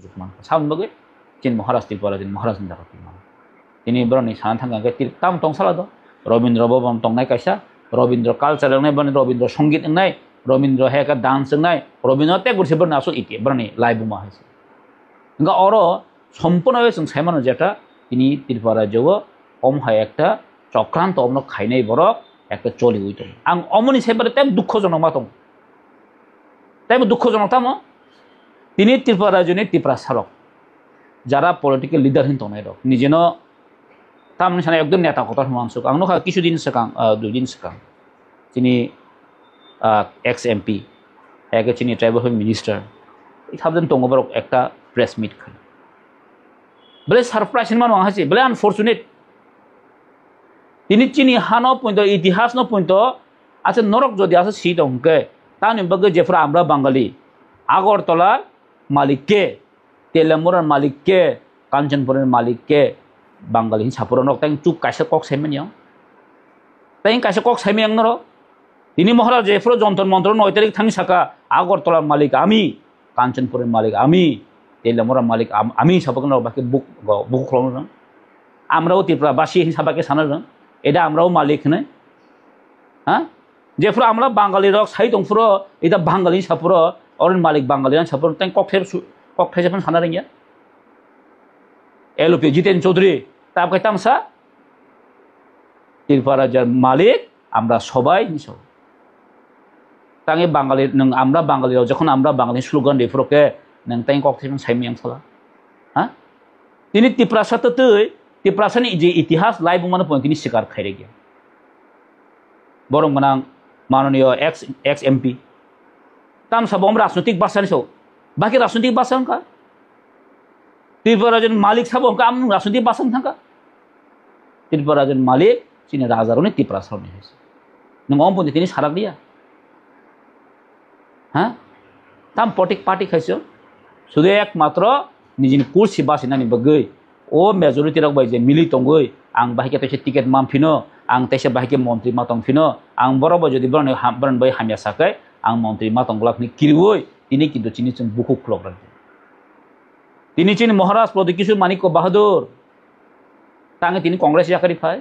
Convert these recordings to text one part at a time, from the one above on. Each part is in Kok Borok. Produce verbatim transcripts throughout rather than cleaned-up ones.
Sujukman. Saboni bagwi chini Maharaj Tripura, chini Maharaj ni jaga twi mano. Tini boroni sana thangkha hwnkhe tam tong sala do. Robindra Bhavan tongnai kaisa, Robindra culture wngnai, boroni Robindra Sangeet wngnai, Robindra hai khe dance wngnai, Robindra tei gurse boroni aswk iti, boroni laibuma hai se. Hwnkhe oro sompono chwng sai mano jeta tini Tripura rajyo o om hai ekta chokranto omno khainai borok ekta choliwi tongo. Ang omoni sai mano tei dukhojonok ma tongo. Tei bo dukhojonok tamo? Tini Tripura rajyoni Tiprasa rok, jara political leader hin tongnai rok, nijeno tamni sana ekdom neta kotor hin wansuk. Ang nukha kisu din swkang, ah, dui din swkang. Chini, ah, ex M P, eke chini tribal affairs minister, sabjani tongo borok ekta press meet khai. Bele surprise hin mano ang hasi, bele unfortunate. Tini chini hano punto, itihas no punto, ase norok jodi ase si tong hwnkhe, tamni bagwi jephru amra Bangali, Agartala malik ke, Telamura malik ke, Kanchanpur malik ke, Bangali hin sapuro norok tang chuk kaisa kok sai manya. Tang kaisa kok sai manya norok. Tini Maharaj jephru Jantar Mantar noi tarik thang saka, Agartala malik ami, Kanchanpur malik ami, Telamura malik am-, ami sabak norok baki buk, go, buk khulong. Amrao Tripura basi hin sabak ke sana. Eda amrao malik hne. Ha? Jephru amla Bangali rok sai tong phuro, ita Bangali sa phuro, orin malik Bangali sa phuro, teng kok thep su-, kok thep jephru sana ringya. L O P Jiten Chaudhary, tab kai tamsa, Tripura rajyar malik, amra sobai, hinso. Tangi Bangali, nung amra Bangali rok, jokhon amra Bangali slogan de phuro ke, nung teng kok thep sai miyang sala. Ha? Tini Tiprasa twtwi, Tiprasani je itihas laibumano pono tini sikar khairikya. Borok gwnang manoniyo ex, ex M P. Tam sabo om rajnotik basani so. Baki rajnotik basa wngkha. Tripura rajyoni malik sabo wngkha, am rajnotik basa wng thangkha. Tripura rajyoni malik, chini rajarokni Tiprasarokni hai se. Nwng om pono tini sarak liya. Ha? Tam potik patik hai se. Sudu ekmatro nijini kursi basinani bagwi. O majority rok bai je mili tongwi, ang bahai khe teisa ticket man phino, ang teisa bahai khe montri ma tong phino, ang borok bai jodi borokni ham-, borokni bai hamya sakai, ang montri ma tong glak hwnwi kiriwi, tini kintu chini chwng bukhuk khulok rwdi. Tini chini Maharaj Pradyut Kishore Manikya Bahadur, tangi tini Congress yakari phai.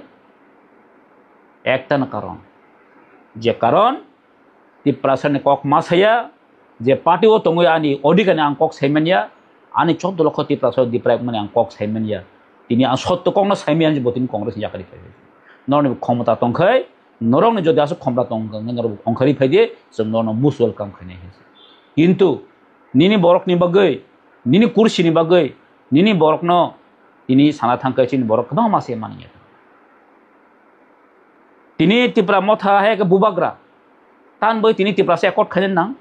Ekta na karon. Je karon, Tiprasani kok ma saya, je party o tongwi ani odhikar ni ang kok saimanya, ani chaudo lokho Tiprasa deprive mani ang kok saimanya. Tini ang sotto kok no saimanya, bo tini Congress ni yakari phai. Norokni khomota tongkhai, norokni jodi aswk khomota tongkha, norok ongkhari phai di, chwng norokno most welcome khainai hinsi. Kintu, nini borokni bagwi, nini kursini bagwi, nini borokno tini sana thangkhai chini borok kwbangma se manya. Tini Tipra Motha hai khe bubagra. Tan bai tini Tiprasa accord khaina nang.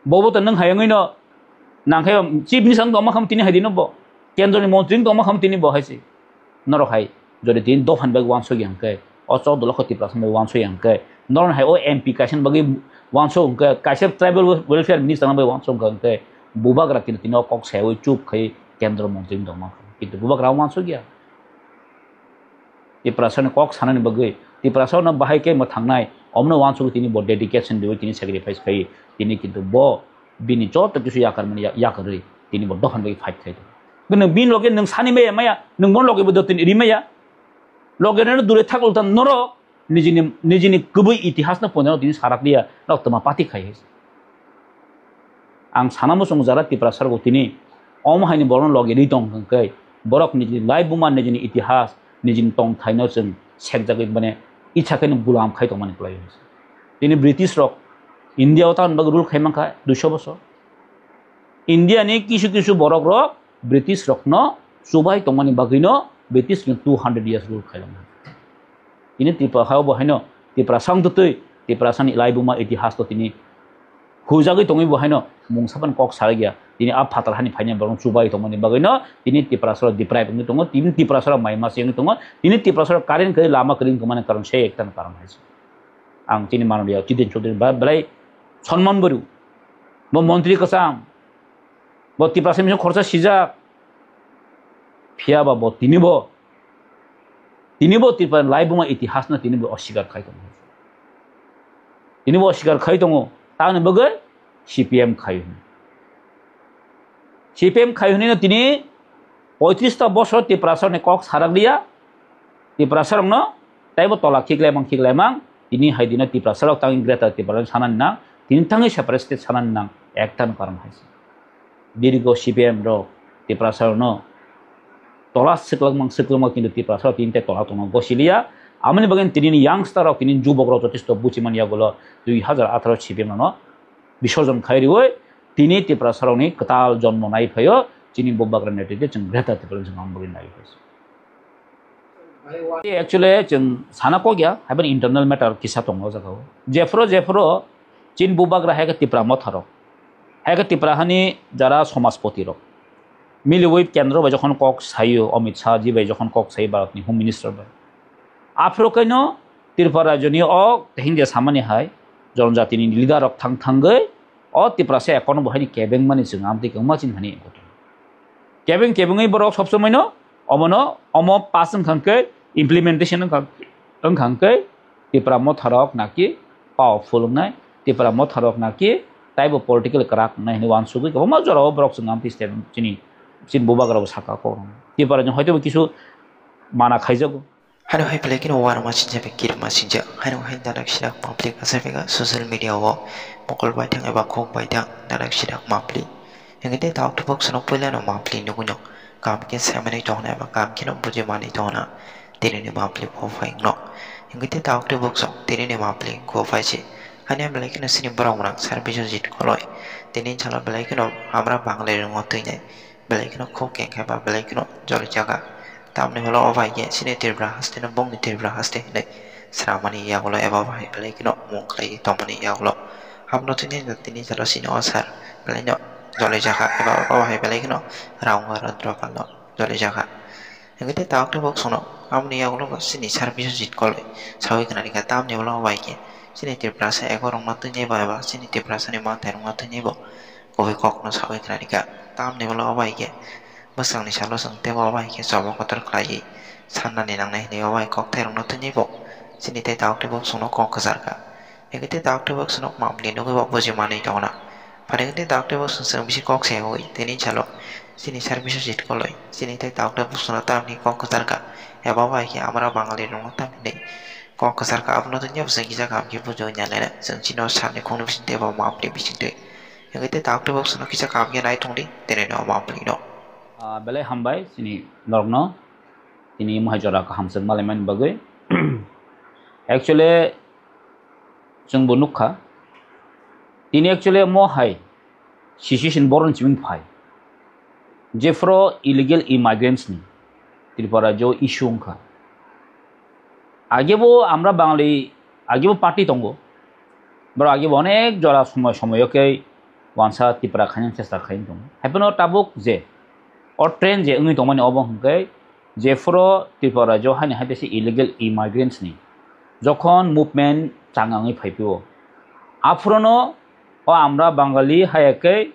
Bobo to nwng hayungwi no nang khe chief minister wng tongma kham tini hai dino bo. Kendroni montri wng tongma kham tini bo hai se. Norok hai jodi tini dophani bagwi wansuk yang khe, o chaudo lokho Tiprasa bagwi wansuk yang khe, norok hai o M P kaisa bagwi wansuk hwnkhe, kaisa tribal welfare minister bagwi wansuk hwnkhe, bubagra tini tini o kok sayawi chup khai kendro montri wng tongma. Kintu bubagra wansuk ya. Tiprasani kok sanani bagwi, Tiprasano bahai khe mwthangnai, omno wansugwi tini bo dedication riwi tini sacrifice khai, tini kintu bo bini joto kisu yakarmani ya-, yakarwi tini bo dophani bagwi fight khai tongo. Nwng bini loge nwng sani maya maya, nwng bono loge bo dotini ri maya. Loge reno dure thak ulta norok nijini, nijini kwbwi itihasno ponjano tini sarak liya, rok toma pati khai hai. Ang sana muchung jara Tiprasa rok tini omo haini borokno logi ri tong hwnkhe borok nijini laibuma nijini itihas nijini tongthaino chwng sekjagwi mane icha khe no gulam khai tongmani kwlai. Tini British rok India o tamoni bagwi rule khai mankha duiso bosor. India ni kisu kisu borok rok British rokno chubai tongmani bagwino British ni two hundred years rule khai mankha. Tini Tripura ha bo haino Tiprasa wng twtwi Tiprasani laibuma itihas to tini hujagwi tongwi bo haino mungsa phano kok salai ya. Tini a phatar hani phaina borok chubai tongmani bagwino tini Tiprasa rok deprive wngwi tongo, tini Tiprasa rok mai masa wngwi tongo, tini Tiprasa rok current kwrwi lama kwrwi wngmani karon se ekta karon hai se. Ang tini mano liya Jiten Chaudhary ba belai sonman bwrwi. Bo montri kwcham. Bo Tiprasa misa khorsa sijak. Phiya ba bo tini bo Tini bo Tripura ni laibuma itihas no tini bo oswikar khai tongo. Tini bo oswikar khai tongo. Tamoni bagwi C P M khai hwn. C P M khai hwnwi no tini poitrista bosor Tiprasa ni kok sarak liya, Tiprasa rokno taibo tola khiklaimang khiklaimang tini hai dino Tiprasa rok tang Greater Tipraland sanani nang, tini tangwi separate state sanani nang, ekta no karon hai se. Dirgo C P M rok Tiprasa rokno tola swklangmang swklangma kintu Tiprasa rok tini tei tola tongma gosi liya. Amoni bagwi tini ni youngster rok, tini jubok rok jotesto buchimani yagulo dui hazar atharo C P M rokno bisorjon khai riwi tini Tiprasa rokni kwtal jonmo nai phaio, chini bubagra netrite chwng Greater Tipraland chwng bagwi nai phaio. Actually, chwng sana kok ya, haiban internal matter kisa tongo o jaga o. Jephuru, jephuru, chin bubagra hai khe Tipra motha rok. Hai khe Tipra hani jara somaspoti rok. Miliwi kendro bai jokhon kok saio, Amit Shah ji bai jokhon kok saio, Bharat ni Home Minister bai. Aphuru kaino Tripura rajyoni o hindia samani hai, jonjatini leader rok thang thangwi, o Tiprasa ekono bo haini kebeng mani chwng amtwi kwma chini hani kotor. Kebeng kebengwi borok sob somoi no omono omo pass wngkha hwnkhe implementation wngkha, wngkha hwnkhe Tipra motharok naki powerful wngnai, Tipra motharok naki taibo political kwrak wngnai hwnwi uansugwi kwbangma jorao borok chwng amtwi state chini, chini bubagrabo saka kok. Tipra jwng hoitobo kisu mana khaijago. Haino hai belai kheno uanama sinjak bai kirima sinjak. Haino hai dadak sidak mapli kasai phaikha social media o mokol baithang eba khuk baithang dadak sidak mapli. Hingke tei tauk tei boksono puilano mapli nugui no. Kam khe saimanwi tongna eba kam kheno bujimanwi tongna. Tini ni mapli bo phai wngno. Hingke tei tauk tei boksong tini ni mapli go phai se. Haino belai kheno sini borok rang sar biswajit koloi. Tini salo belai kheno hamra banglai rwngo twi nai. Belai kheno khuk keng khe ba belai kheno joli jaga. Tamni ulo o bai khe chini Tripura haste no bongni Tripura haste hinwi sramani yagulo eba o bai belai kheno mung khlai tongmani yagulo. Hamno tini tini jalo sini o sar belai no joli jaga eba o bai belai kheno raunga rondro palno joli jaga. Hingke tei tabuk tabuk sono aboni yagulo bo chini sar biswajit koloi sawi khna rikha tamni ulo o bai khe chini Tripura sa ego rokno tini bai ba chini Tripura sani manthai rokno tini bo. Kubui kokno sawi khna rikha. Tamni ulo o bai khe bwswkni salo chwng teibo o bai khe choba kotor khlaiwi sannani nangnai hwnwi o bai kokthai rokno tini bo chini tei tabuk tei boksono kok kwchar kha. Hingke tei tabuk tei boksono mamni nugui bo buji manwi tongna. Phaikhe tei tabuk tei boksong chwng bisi kok sayawi tini salo chini service o jit koloi chini tei tabuk tei boksono tamni kok kwchar kha. Eba o bai khe amra Bangali rokno tamni kok kwchar kha abono tini bwswk kisa kaham khe bujiwi nai laina chwng chini o sani khungni bisingtwi eba mamni bisingtwi. Hingke tei tabuk tei boksono kisa kaham khe nai tongdi, tini no omo ampli no. Ah, belai hambai chini norokno, tini mohai jora kaham chwng malaimani bagwi. Actually, chwngbo nukha, tini actually mohai situation boroni chiming phai. Jephuru illegal immigrants ni Tripura rajyo issue wngkha. Agebo amra Bangali, agebo party tongo. Borok agebo onek jora somoy somoyo khe wansa Tipra khaina chesta khaina tongo. Haiphano tabuk je o trend je wngwi tongmani obo hwnkhe jephuru Tripura rajyo haini hai teisa illegal immigrants ni jokhon movement changangwi phaiphio, aphurono o amra Bangali haya khe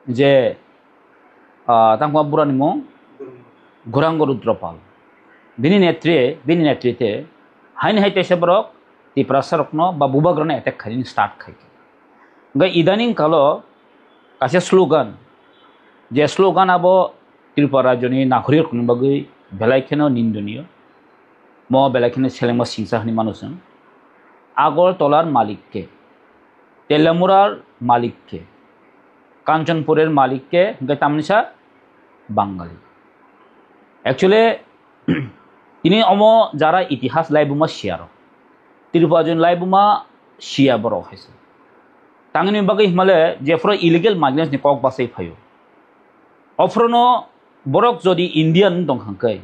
je, ah, tangma burani mung Gurang Rudra Pal. Bini netri, bini netrite haini hai teisa borok Tiprasa rokno ba bubagrano attack khaini start khai. Hingke idaning kalo kaisa slogan, je slogan abo Tripura rajyoni nagorik rokni bagwi belai kheno nindoniyo. Mo belai kheno selengma singsa hwnwi mano chwng. Agartalar malik ke, Teliamurar malik ke, Kanchanpurer malik ke, hingke tamni sa Bangali. Actually, tini omo jara itihas laibuma siya rok. Tripura rajyoni laibuma siya borok hai se. Tangni bagwi himale jephuru illegal migrants ni kok basai phaio. Ophrono borok jodi Indian wng tong kha khe,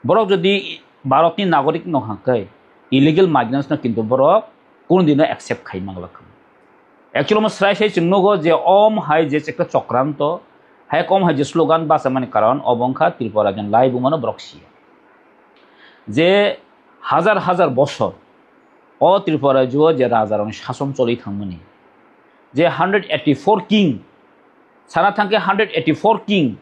borok jodi Bharatni nagorik wng tong kha khe, illegal migrants no kintu borok kunu dino accept khai manglak kha. Actually, omo srai sai chwng nugo je om hai je chekta chokranto, hai kom hai je slogan bachamani karon obo wngkha Tripura rajyoni laibumano borok siya. Je hajar hajar bosor o Tripura rajyo je rajarokni sason choli thangmani, je hundred eighty four king, sana thangkhe hundred eighty four king,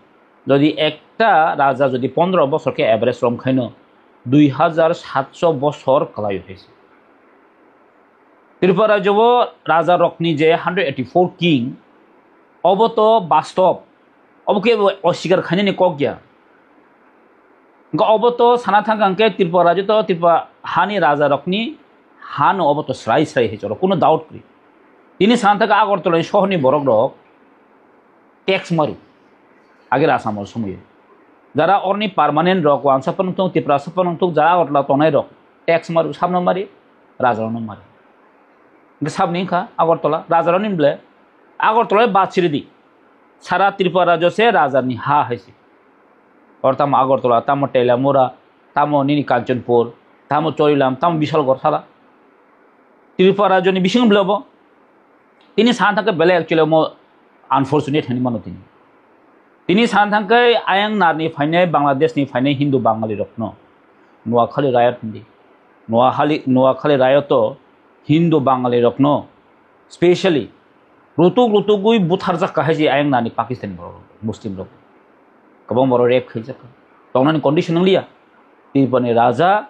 jodi ekta raja jodi pondro bosor khe average rom khaino dui hajar satso bosor kwlai phaise. Tripura rajyo rajarokni je hundred eighty four king, obo to bastob, Obo khe bo oswikar khainani kok ya. Hwnkhe obo to sana thangkha hwnkhe Tripura rajyo to Tripura hani raja rokni hano obo to srai srai hai choro, kuno doubt kwrwi. Tini sana thangkha Agartala ni sohorni borok rok tax maru. Age Rasamor somoyo. Jara orni permanent rok, wansa phano thung, Tripura sa phano thung, jara Agartala tongnai rok tax maru, sabno mari, raja rokno mari. Hwnkhe sabni wngkha Agartala, raja rokni bwle Agartala bad siri di. Sara Tripura rajyo se raja ni ha hai se. Or tamo Agartala, tamo Teliamura, tamo nini Kanchanpur, tamo Chorilam, tamo Bishalgarh sala. Tripura rajyo ni bising bwle bo. Tini sana thangkhe belai actually omo unfortunate hinwi mano tini. Tini sana thangkhe ayang narni phainai, Bangladesh ni phainai Hindu Bangali rokno Noakhali riot hindi. Noakhali, Noakhali riot o Hindu Bangali rokno specially rutuk rutugwi butharjak kha hai se ayang narni Pakistan borok, Muslim rok. Kwbang borok rape khaijak kha. Tongnani condition wng liya. Tripura ni raja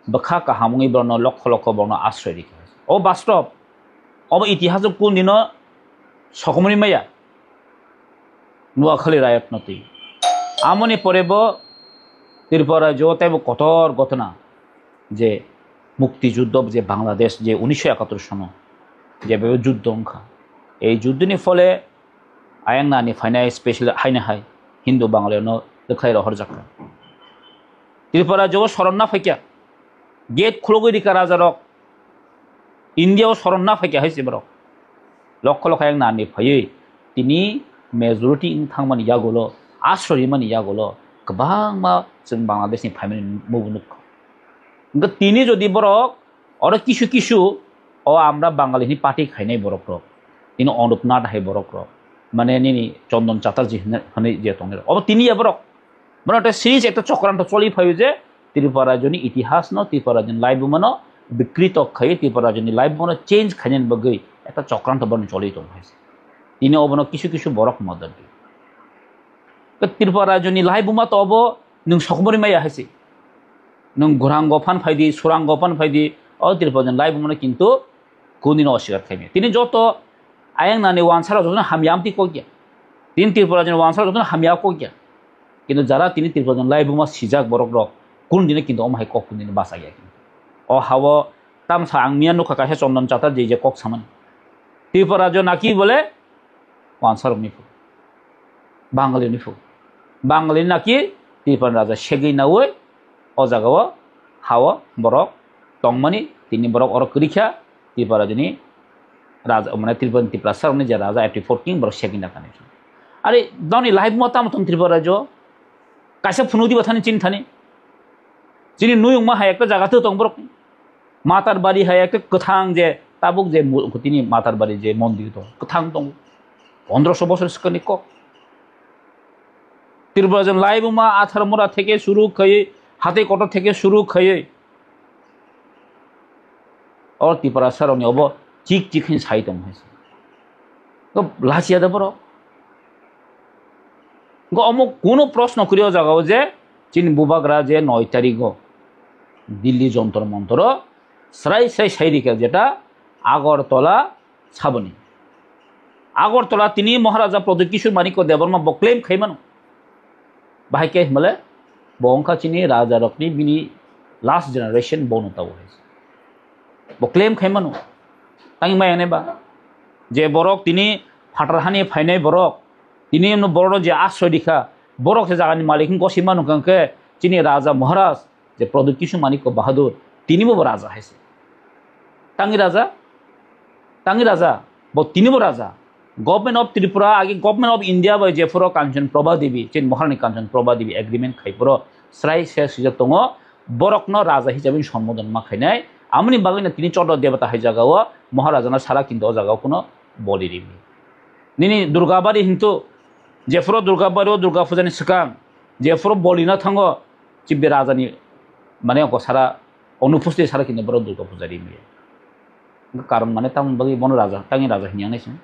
bwkha kaham wngwi borokno lokho lokho borokno asroi rikha. O bastob, obo itihas o kun dino sokomorwi maya. Noakhali riot no twi. Amoni pore bo Tripura rajyo teibo kotor ghotona je mukti juddo je Bangladesh je unisho ekattor sono je bebo juddo wngkha. Ei juddoni phole ayang nani phainai special haino hai Hindu Bangali no rwkhlai rohorjak kha. Tripura rajyo o soron na phaikya. Gate khulogwi rikha raja rok. India o soron na phaikya hai se borok. Lokho lokho ayang nani phaiwi tini majority wng thangmani yagulo, asroi mani yagulo kwbangma chwng Bangladesh ni phaimani mugu nukha. Hwnkhe tini jodi borok oro kisu kisu o amra Bangali ni party khainai borok rok, tini Anup Nath hai borok rok, mane nini Chandan Chatterjee hinwi, hinwi je tongnai rok, obo tini ya borok. Bono ekta series, ekta chokranto choli phaio je Tripura rajyoni itihasno, Tripura rajyoni laibumano bikrito khai, Tripura rajyoni laibumano change khainani bagwi ekta chokranto bono choli tong hai se. Tini obono kisu kisu borok modot di. Tripura rajyoni laibuma to obo nwng sokomorwi maya hai se. Nwng Gurango phan phaidi, Surango phan phaidi, o Tripura rajyoni laibumano kintu kunino oswikar khaimaya. Tini joto ayang nani wansarok jotono hamya amtwi kokya. Tini Tripura rajyoni wansarok jotono hamya kokya. Kintu jara tini Tripura rajyoni laibuma sijak borok rok kun dino kintu omo hai kok kun dino bachakya kintu. O hao tamsa ang miya nukha kaisa Chandan Chatterjee je kok samani. Tripura rajyo naki bole wansarokni phu. Bangali ni phu. Bangali naki Tripura raja segwi naui o jaga o hao borok tongmani tini borok oro kwrwi kha Tripura rajani raja mane Tripura Tiprasa rokni je raja eighty four king borok segwi na thani. Ari doni laibuma tamo tong Tripura rajyo kaisa phunuk diba thani chini thani. Chini nuyung ma hai ekta jaga tong borok. Matar bari hai ekta kwthang je tabuk je mu-, tini matar bari je mondir tong kwthang tong pondroso bosor swkangni kok. Tripura je laibuma Atharmura theke suru khai, Hatei Kotor theke suru khai, o Tiprasa rokni obo chik chik hin sai tong hai se. Ko lachiya da borok. Go omo kuno proshno kuri o jaga o je chini bubagra je noi tarik o Delhi Jontor Montor o srai srai sai rikha jeta Agartala saboni. Agartala tini Maharaja Pradyut Kishore Manikya Debbarma bo claim khai mano. Bahai khe himale bo wngkha chini raja rokni bini last generation bono tabo hai. Bo claim khai mano. Tangwi maya nai ba? Je borok tini phatar hani phainai borok, tini emno borokno je asroi rikha, borok se jagani malik wngkha se mano hwnkhe chini raja Maharaj je Pradyut Kishore Manikya Bahadur, tinibo bo raja hai se. Tangwi raja, tangwi raja, bo tinibo raja. Government of Tripura, agi Government of India bai jephuru Kanchan Prabha Devi, chini Maharani Kanchan Prabha Devi agreement khai phuru srai se swijak tongo, borokno raja hisabe sonbodhan ma khainai. Amoni bagwino tini Choddo Debata hai jagao Maharajano sara kintu o jagao kuno boli rimi. Nini Durgabari hintu, jephuru Durgabari o Durga Puja ni swkang, jephuru bolina thango, chibdi rajani, mane, oko sara, onupusti sara kini borok Durga Puja ri maya. Karon, mane, tamoni bagwi bono raja, tangwi raja hinya nai song.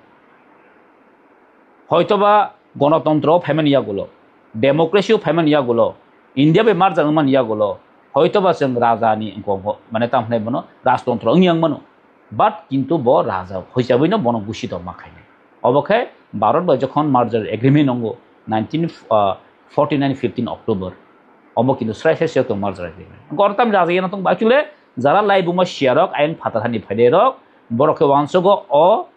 Hoitoba gonotontro o phaimani yagulo, democracy o phaimani yagulo, India bai marjak wngmani yagulo, hoitoba chwng rajani, mane, tamo hinai bono rajtontro wngya wngmano. But kintu bo raja hoichabaino bono gusi tongma khainai. Obo khe Bharat bai jokhon merger agreement wngo, nineteen, ah, forty nine fifteen October. Omo kintu srai srai siyok tong mar jarai tong. Gortam raja yana tong actually jara lai buma siyarok ayang phatar hani phaide rok borok khe wansogo o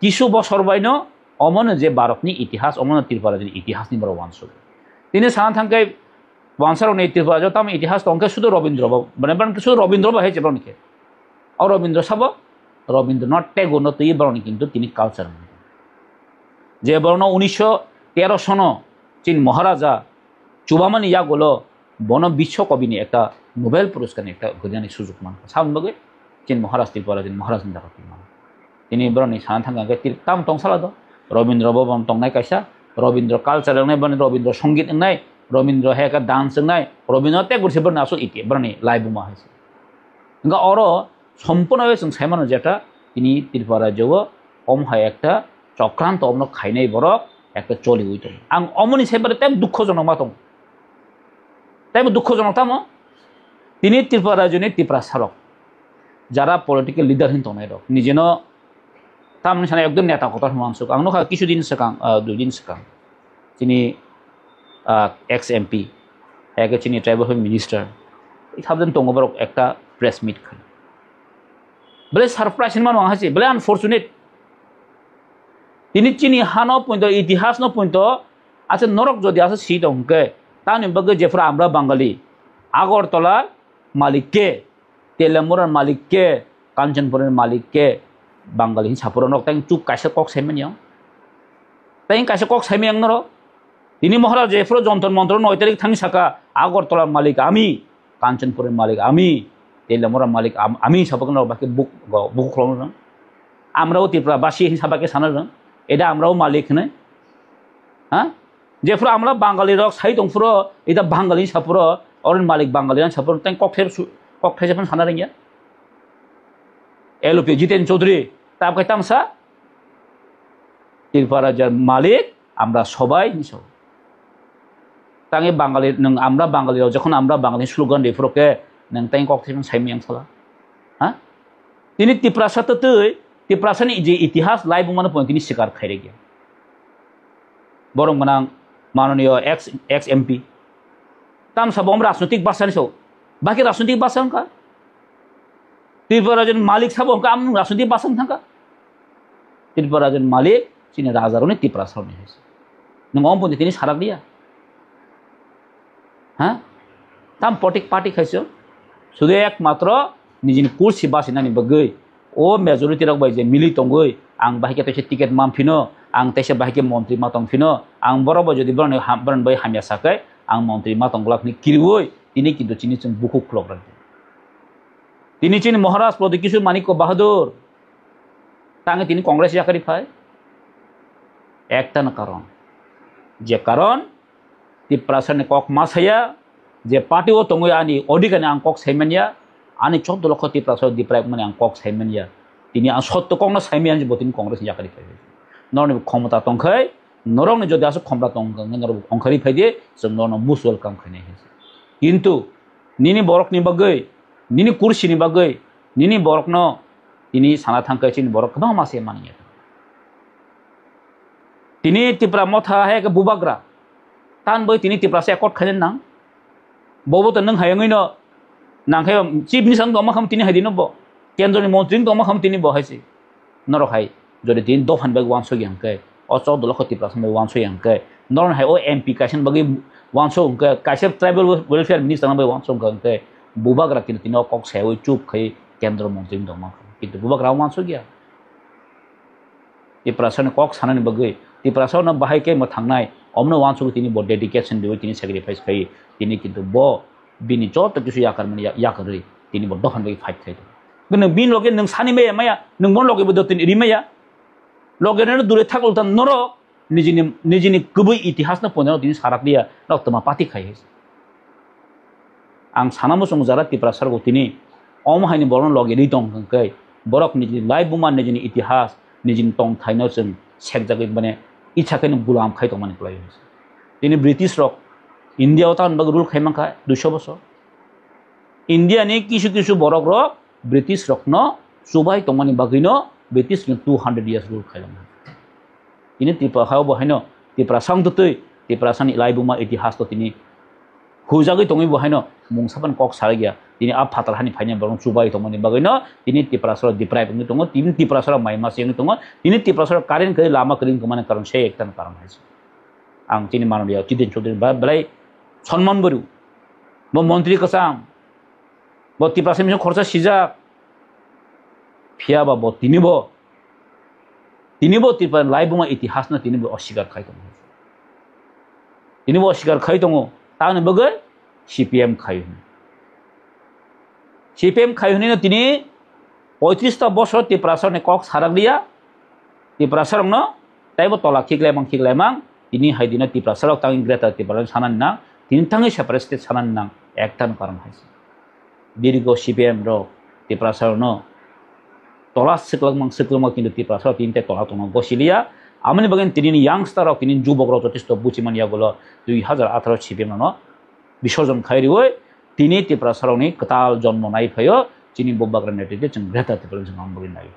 kisu bosor baino omono je Bharatni itihas omono Tripura ni itihas ni borok wansogo. Tini sana thangkhe wansarokni Tripura jo tamo itihas tongkhe sudu Robindro bo, mane ban sudu Robindro bo hai je borokni khe. O Robindro sabo Robindranath Tagore no twi borokni kintu tini culture. Je borokno unisho tero sono chini Maharaja chubamani yagulo bono Biswa Kobini ekta Nobel Puroskar ni ekta hwnani sujok mankha. Saboni bagwi chini Maharaj Tripura chini Maharaj ni jaga twi mano. Tini borokni sana thangkha hwnkhe tam tong sala do. Robindra Bhavan tongnai kaisa, Robindra culture wngnai, borokni Robindra Songit wngnai, Robindra hai khe dance wngnai, Robindra Tagore se borokni aswk iti, borokni laibuma hai se. Hwnkhe oro sompurno chwng sai mano jeta tini Tripura rajyo o omo hai ekta chokranto omono khainai borok ekta choliwi tongo. Ang omoni sai mano tei dukhojonok ma tongo. Tei bo dukhojonok tamo tini Tripura rajyoni Tiprasa rok jara political leader hin tongnai rok nijeno tamni sana ekdom neta kotor hwnwi uansuk. Ang nukha kisu din swkang, ah, dui din swkang chini, ah, ex M P, eke chini tribal affairs minister, sabjani tongo borok ekta press meet khai. Bele surprise hinmano ang hai se, bele unfortunate. Tini chini hano pointo, itihas no pointo, acha norok jodi asa si tong hwnkhe, tamni bagwi jephru amra Bangali, Agartala malik ke, Telamura malik ke, Kanchanpur malik ke, Bangali hin sapura norok tang chuk kaisa kok sai manya. Tang kaisa kok sai manya norok. Tini Maharaj jephru jontor montor noi tarik thang saka, Agartala malik ami, Kanchanpur malik ami, Telamura malik am-, ami sabak no baki buk, go, buk khulong rang. Amrao Tripura basi hin sabak ke sana rang. Eda amrao malik ne. Ha? Jephru amra Bangali rok sai tong phuro, eda Bangali sa phuro, oren malik Bangali rang sa phuro, tang kok thep su, kok thep sana rang ya. L O P Jiten Chaudhary, tab kai tang sa. Tripura rajyar malik, আমরা সবাই hinwi sao. Tangwi Bangali, nwng আমরা বাঙালি rok, যখন আমরা বাঙালি slogan riphrok khe, nwng tang kok thaiphano saimanya sala. Ha? Tini Tiprasa twtwi, Tiprasani je itihas laibumano pono tini sikar khairikya. Borok mwnang manoniyo ex, ex M P. Tamsa bo rajnoitik bwsani sao. Baki rajnoitik bwsa wngkha. Tripura rajyoni malik sabo wngkha, amung rajnoitik bwsa wng thangkha. Tripura rajyoni malik chini rajarokni Tiprasarokni hai se. Nwng omo poito tini sarak liya. Ha? Tam potik patik hai se. Sudu ekmatro nijini kursi basinani bagwi o majority rok bai je mili tongwi ang bahai khe teisa ticket man phino, ang teisa bahai khe montri ma tong phino, ang borok bai jodi borokni ham-, borokni bai hamya sakai ang montri ma tong glak hwnwi kiriwi tini kintu chini chwng bukhuk khulok rwdi. Tini chini Maharaj Pradyut Kishore Manikya Bahadur tangwi tini Congress yakarwi phai. Ekta na karon. Je karon Tiprasani kok ma saya, je party o tongwi ani odhikar ni ang kok saimanya, ani choddo lokho Tiprasa deprive mani ang kok saimanya. Tini ang sotto kokno saimanya bo tini Congress ni yakarwi phai. Norokni khomota tongkhai, norokni jodi aswk khomota tongkha hwnkhe norok ongkhorwi phaidi, chwng norokno most welcome khainai hinwi. Kintu nini borokni bagwi, nini kursini bagwi, nini borokno tini sana thangkhai chini borok kwbangma se manya. Tini Tipra motha hai khe bubagra. Tan bai tini Tiprasa accord khainani nang. Bobo to nwng hayungwi no nang khe chief minister wng tongma kham tini hai dino bo. Kendroni montri wng tongma kham tini bo hai se. Norok hai jodi tini dophani bai wansuk yang khe, o choddo lokho Tiprasa bai wansuk yang khe, norok hai o M P kaisa bagwi wansuk yang khe, kaisa tribal welfare minister bai wansuk yang khe, bubagra tini tini o kok sayawi chup khai kendro montri wng tongma kham. Kintu bubagra wansuk ya. Tiprasani kok sanani bagwi, Tiprasano bahai khe mwthangnai, omno wansugwi tini bo dedication riwi tini sacrifice khai, tini kintu bo bini joto kisu yakarmani ya-, yakarwi tini bo dophani bagwi fight khai tongo. Nwng bini loge nwng sani maya maya, nwng bono loge bo dotini ri maya. Loge reno dure thak ulta norok nijini, nijini kwbwi itihasno ponjano tini sarak liya, nok toma pati khai hai. Ang sana muchungo jara Tiprasa rok tini omo haini borokno logi ri tong hwnkhe, borok nijini laibuma, nijini itihas, nijini tongthaino chwng sekjagwi mane icha khe no gulam khai tongmani kwlai. Tini British rok India o tamoni bagwi rule khai mankha duiso bosor. India ni kisu kisu borok rok British rokno chubai tongmani bagwino British ni two hundred years rule khai langkha. Tini Tripura ha bo haino Tiprasa wng twtwi Tiprasani laibuma itihas to tini hujagwi tongwi bo haino mungsa phano kok salaiya. Tini a phatar hani phainai borok chubai tongmani bagwino tini Tiprasarok deprive wngwi tongo, tini Tiprasarok mai masa wngwi tongo, tini Tiprasarok current kwrwi lama kwrwi wngmani karon se ekta karon hai se. Ang chini manliya Jiten Chaudhary ba belai sonman bwrwi. Bo montri kwcham, bo Tiprasa misa khorsa sijak. Phiya ba bo tini bo, tini bo Tripura laibuma itihas no tini bo oswikar khai tongo. Tini bo oswikar khai tongo. Tamoni bagwi C P M khai hwnwi. C P M khai hwnwi no tini poitris ta bosor Tiprasarokni kok sarak liya. Tiprasarokno taibo tola khiklaimang khiklaimang tini hai dino Tiprasarok tangwi Greater Tipraland sanani nang, tini tangwi separate state sanani nang, ekta no karon hai se. Dirgo C P M rok Tiprasarokno tola swklangmang swklangma kintu Tiprasarok tini tei tola tongna gosiliya. Amoni bagwi tini ni youngster rok tini jubok rok jotesto buchimani yagulo dui hazar atharo C P M rokno bisorjon khai riwi tini Tiprasarokni kwtal jonmo nai phaio chini Bubagra netrite chwng Greater Tipraland chwng amoni bagwi nai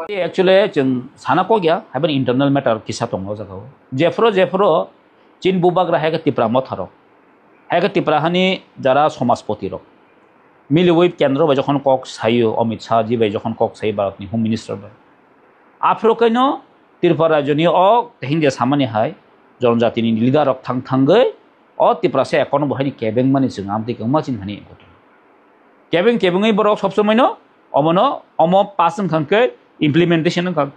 phaio. Actually, chwng sana kok ya, haiban internal matter kisa tongo o jaga o. Jephuru, jephuru, chini Bubagra hai khe Tipra motharok. Hai khe Tipra hani jara somajpoti rok. Miliwi kendro bai jokhon kok saio, Amit Shah ji bai jokhon kok saio Bharat ni Home Minister bai. Aphuru kaino Tripura rajyo ni o Hindi samani hai, jonjati ni leader rok thang thangwi, o Tiprasa account bo haini kebeng mani chwng amtwi kwbangma chini hani. Kebeng kebengwi borok sob somoi no omono omo pass wngkha hwnkhe implementation wngkha,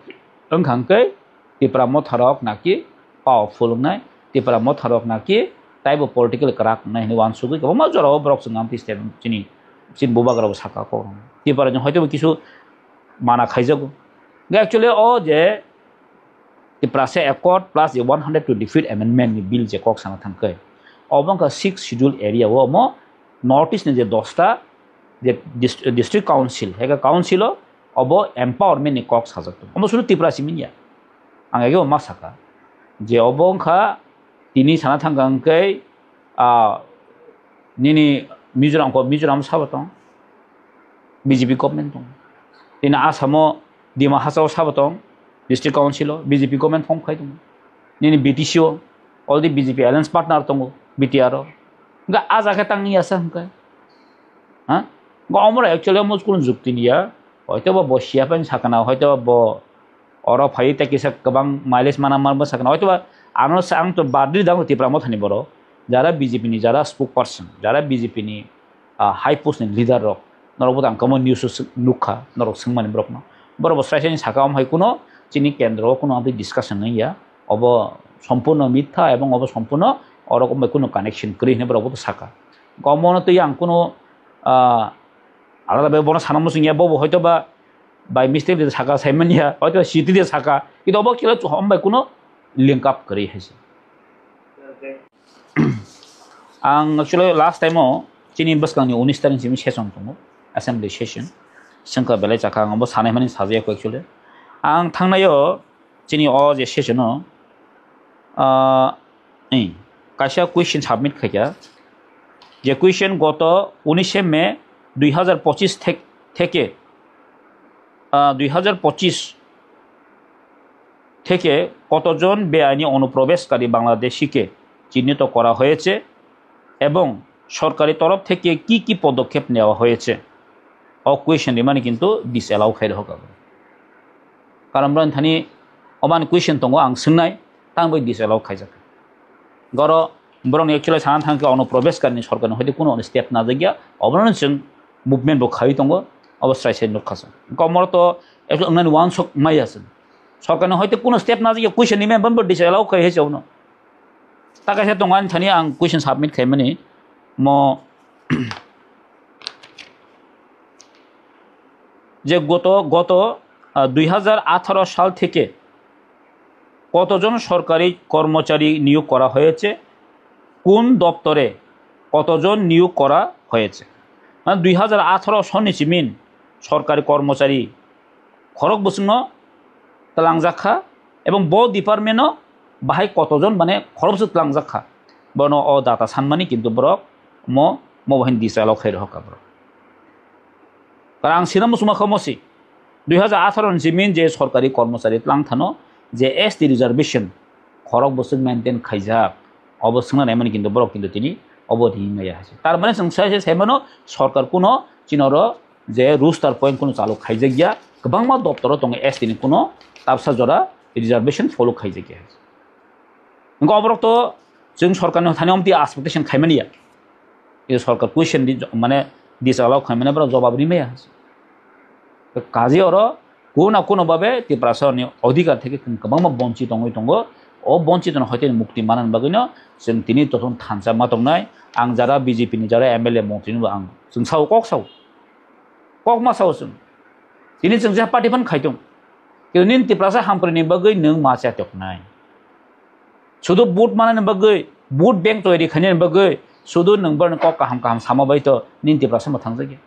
wngkha hwnkhe Tipra motharok naki powerful wngnai, Tipra motharok naki taibo political kwrak wngnai hwnwi uansugwi kwbangma jorao borok chwng amtwi state chini, chini Bubagra bo saka kok. Tipra ni hoito bo kisu mana khaijago. Actually o je Tiprasa Accord plus je one hundred twenty-fifth Amendment ni bill je kok sana thangkhe, obo wngkha Sixth Schedule area o omo North East ni je dosta je dist-, District Council, heka Council o obo empowerment ni kok sajak tongo. Omo suru Tripura simi ya. Ang age ma saka je obo wngkha tini sana thangkha hwnkhe, ah, nini Mizoram ko Mizoram sabo tong, B J P government tong. Tini Assam o Dima Hasao sabo tong, District Council o B J P government form khai tongo. Nini B T C o already B J P alliance partner tongo, B T R o. Hingke a jaga tang ni asa hingke. Ha? Hingke omoro actually omo chukun jukti niya. Hoito ba bo siya pen sakana, hoito ba bo oro phai tei kisa kwbang mileage mana manbo sakana. Hoito ba ano sa ang to badri dang Tipra mothani borok. Jara B J P ni jara spokesperson, jara B J P ni ah, high post ni leader rok, norok bo tang kamo news o sw-, nukha, norok swngmani borok no. Borok bo srai srai saka, omo hai kuno chini kendro o kuno amtwi discussion wngya. Obo sompurno mitha ebong obo sompurno orok bai kuno connection kwrwi hinwi borok bo saka. Omo no twi ang kuno, ah, alada bai bono sana muchung ya, bobo hoito ba by mistake de saka, saimanya, hoito ba siti de saka, kintu obo kila hom bai kuno link up kwrwi hai se. Ang actually last time o chini bwskang ni unis tarik simi session tongo, assembly session. Sengkha belai chakha ang bo sanai mani sajaya ko actually. Ang thangnai o chini o je session o, ah, eh, kaisa question submit khaikha. Je question goto unishe May dui hazar pochis thek-, theke, ah, dui hazar pochis থেকে কতজন বেআইনি অনুপ্রবেশকারী বাংলাদেশিকে চিহ্নিত করা হয়েছে এবং সরকারি তরফ থেকে কি কি পদক্ষেপ নেওয়া হয়েছে? O question rimani kintu disallow khai rokha. Karon borok thani oman question tongo ang swngnai, tang bai disallow khaijak. Goro borokni actually sana thangkhe ono probeshkari ni sorkar ni hoite kuno step najagya, obono chwng movement bo khaiwi tongo, obo srai srai nukha chwng. Komoro to actually wngnani wansuk maya chwng. Sorkar ni hoite kuno step najagya, question ni member bo disallow khai hai chwngno. Ta kaisa tongo ani thani ang question submit khaimani mo je goto, goto, ah, dui hazar atharo sal theke কতজন সরকারি কর্মচারী নিয়োগ করা হয়েছে? কোন দপ্তরে কতজন নিয়োগ করা হয়েছে? মানে দুই হাজার আঠারো সননি simin সরকারি কর্মচারী khorok bwswkno twlangjakha, ebong bo department o bahai kotojon mane khorok bwswk twlangjakha, bono o data sanmani kintu borok mo, mo bahai disallow khai rohorkha borok. Karon ang sina muchungma kha mosi, dui hazar atharo ni simin je sorkari kormochari twlang thano je S T reservation khorok bwswk maintain khaijak, obo swngna naimani kintu borok kintu tini obo ri maya hai se. Tar mane chwng sai se sai mano sorkar kuno chini oro je roster point kuno chalu khaijak ya, kwbangma doptoro tongo S T ni kuno tapsa jora reservation follow khaijak ya hai se. Wngkha oborok to chwng sorkarni thani omtwi expectation khaimani ya. Kintu sorkar question di, mane, di chalao khaimani borok jobab ri maya hai se. Kaje oro kuno kuno babe Tiprasani odhikar theke kwbangma bonchi tongwi tongo. O bonchi tono hoite mukti manani bagwino chwng tini tothon thansa ma tongnai. Ang jara B J P ni jara M L A montri ni bo ang chwng sao kok sao. Kok ma sao chwng. Tini chwng je party phan khaitung. Kintu nini Tiprasa hamkrai ni bagwi nwng ma cha toknai. Sudu vote manani bagwi, vote bank toiri khainani bagwi, sudu nwng borokni kok kaham kaham sama bai to nini Tiprasa ma thangjak ya.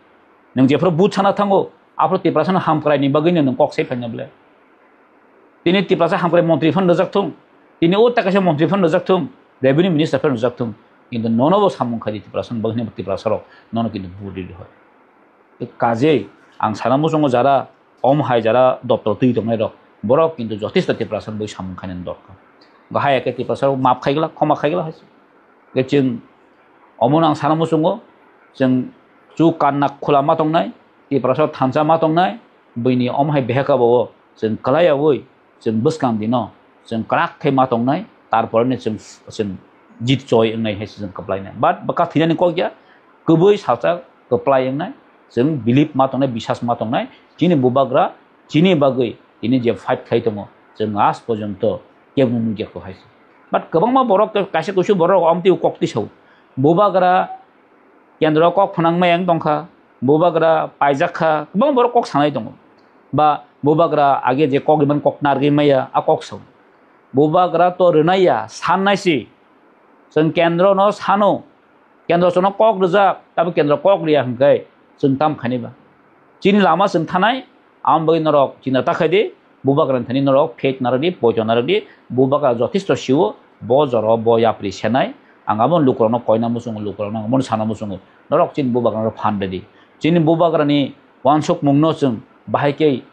Nwng jephuru vote sana thango, aphuru Tiprasano hamkrai ni bagwi nwng kok sai phaina bwle. Tini Tiprasa hamkrai montri phano rwjak thung, tini o ta kaisa montri phano rwjak thung, revenue minister phano rwjak thung, kintu nono bo samung khai di Tiprasa bagwi Tiprasa rok nono kintu vote ridi hoi. Kajei ang sana muchungo jara om hai jara doptor twi tongnai rok, borok kintu jothesto Tiprasa bai samung khainani dorkar. Gahai khe Tiprasa rok map khaigla, khoma khaigla hai se. Khe chwng omono ang sana muchungo chwng chu kanna khula ma tongnai, Tiprasa thansa ma tongnai, buini om hai beheka bo chwng kwlaiyaui chwng bwskang dino chwng kwrak khe ma tongnai, tarpore no chwng, chwng jit choi wngnai hai se chwng kwplai nai. But bwkha thwinani kok ya, kwbwi salsa kwplai wngnai, chwng believe ma tongnai, bisas ma tongnai, chini bubagra, chini bagwi tini je fight khlai tongo, chwng last porjonto kebo nukya kho hai se. But kwbangma borok, kaisa kusu borok omtwi kok tisao. Bubagra kendro kok phnang maya wng tongkha, bubagra paijak kha, kwbang borok kok sanai tongo. Ba bubagra age je kok iman kok nargwi maya, a kok sao. Bubagra to rwnai ya, sannai si. Chwng kendro no sano, kendro chwngno kok rwjak, tabo kendro kok riya hwnkhe chwng tam khaini ba. Chini lama chwng thanai, aboni bagwi norok chinta ta khai di, bubagrani thani norok faith narwk di, poito narwk di, bubagra jothesto sio, bo jora bo yapri senai, ang abo lukurokno koina muchungo, lukurokno ang bono sana muchungo, norok chini bubagrano phan rwdi. Chini bubagrani uansukmungno chwng bahai khe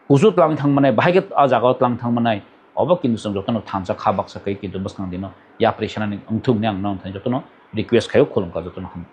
kusu tlang thang manai, bahai khe a jagao tlang thang manai, obo kintu chwng jotono thansa kha baksa khe kintu bwskang dino yapri senani wngthung hwnwi ang nono thani jotono request khaio, khulumkha jotono ham.